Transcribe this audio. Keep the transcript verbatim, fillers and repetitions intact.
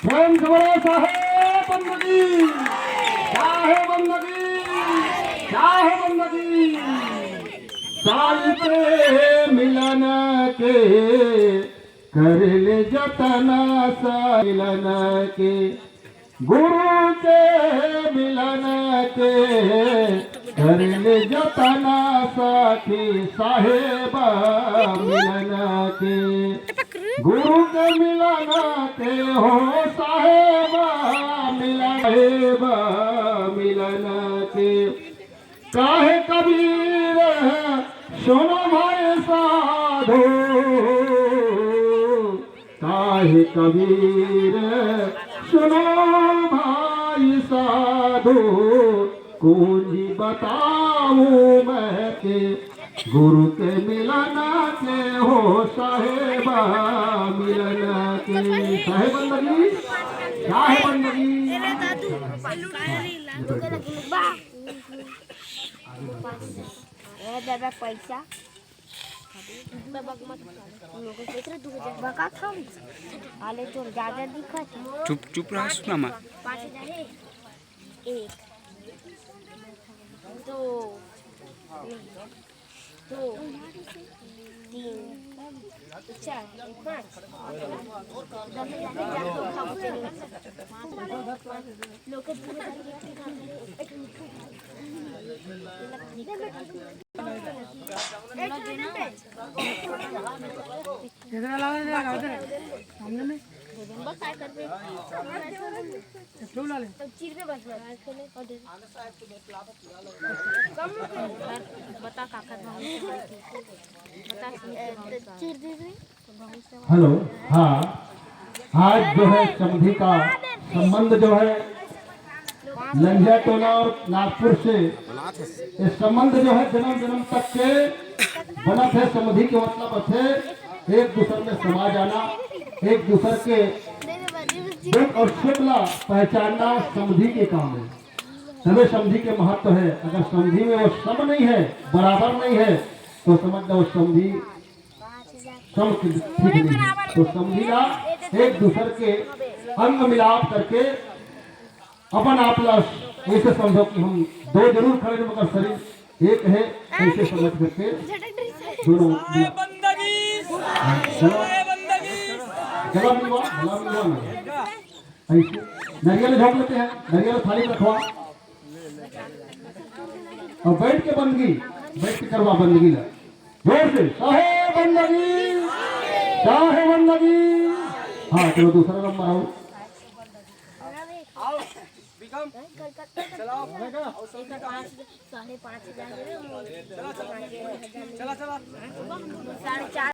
प्रेम से बोलो, साहेब बंदगी, साहेब बंदगी, साहेब बंदगी। साल के मिलन के कर ले जतन, साल मिलन के, गुरु के मिलन के कर ले जतन, सखी साहेब मिलन के। गुरु के मिलन के हो साहेब मिलन, साहेब मिलन के। काहे कबीर सुनो भाई साधु, काहे कबीर सुनो भाई साधु, कुछ बताऊं मैं के गुरु के मिलन के हो साहेब मिलन के। साहेब बंदगी, साहेब बंदगी। ए दादा, पैसा। बका था। आले तोर ज्यादा दिखत हे। चुप, चुप रहा, सुना मत। पाँच हजार है। एक, दो, दो, तीन, चार, पाँच। इधर ला, इधर ला, इधर। सामने में। एक ठो ला ले। बता काका, बता। हेलो, हाँ, आज जो है समधी का संबंध जो है लंझा टोला और नागपुर से, ये संबंध जो है जन्म जन्म तक के बनत हे। समधी के मतलब हे एक दूसर में समा जाना, एक दूसर के दुख और सुख ला पहचानना समधी के काम हे। तबे समधी के महत्व हे। अगर समधी में वो सम नहीं हे, बराबर नहीं हे, तो समझ लो समधी सम ठीक नहीं हे। तो समधी ला एक दूसर के अंग मिलाप करके अपन आप ला ऐसे समझो कि हम दो जरूर खड़े हैं, मगर शरीर एक हे, ऐसे समझ करके दोनों मिला। गला, गला मिलवा, गला मिलवा ना। ऐसे नरियल झोंक लेते हैं, नरियल थाली में रखवा और बैठ के बंदगी, बैठ के करवा बंदगी ला। जोर से, साहेब बंदगी, साहेब बंदगी। हाँ, चलो दूसरा नंबर आओ। आओ, विक्रम, चलाओ। साढ़े पाँच हजार। चला, चला। चला, चला। साढ़े चार।